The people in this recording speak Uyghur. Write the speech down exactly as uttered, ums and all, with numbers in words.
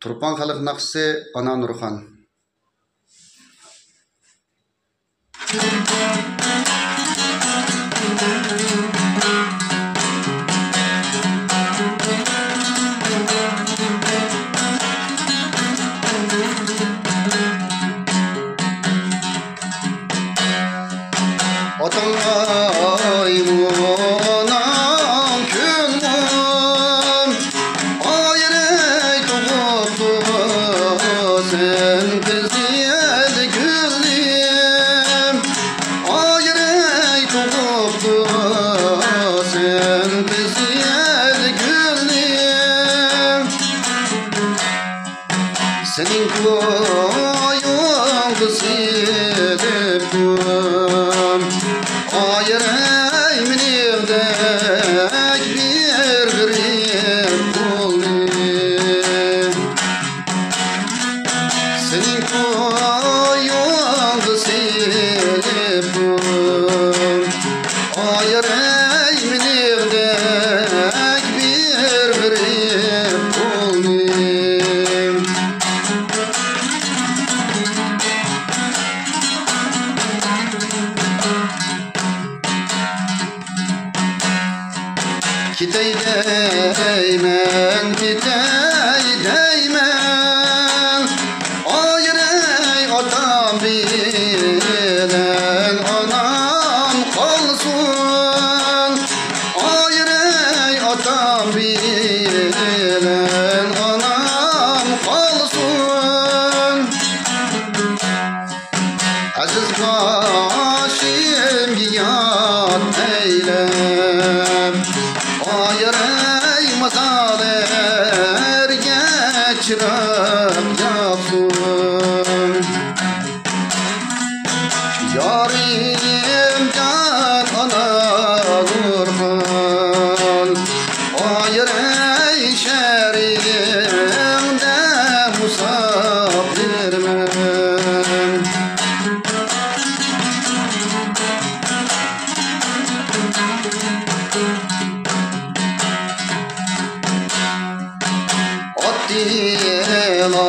تۇرپان خەلق ناخشىسى، ئانا نۇرخان. ئاتاڭ ئايمۇ، ئاناڭ كۈنمۇ، ئايرەي تۇغۇپتۇ سەن قىزىل گۈلنى، ئايرەي تۇغۇپتۇ سەن قىزىل گۈلنى. سېنىڭ كويۇڭغا سېلىپتىم، ئايرەي مېنىڭدەك بىر غېرىب قۇلنى. سېنىڭ كويۇڭغا سېلىپتىم، ئايرەي مېنىڭدەك بىر غېرىب قۇلنى. كېتەي دەيمەن، كېتەي دەيمەن، ئايرەي ئاتام بىلەن ئانام قالسۇن، ئايرەي ئاتام بىلەن ئانام قالسۇن. ئەزىز باشىمغا ياد ئەيلەپ، ئايرەي مازارلارغا چىراغ ياقسۇن. يارىم جان ئانا نۇرخان، ئايرەي شەھىرىڭدە مۇساپىرمەن. ئاتتىلا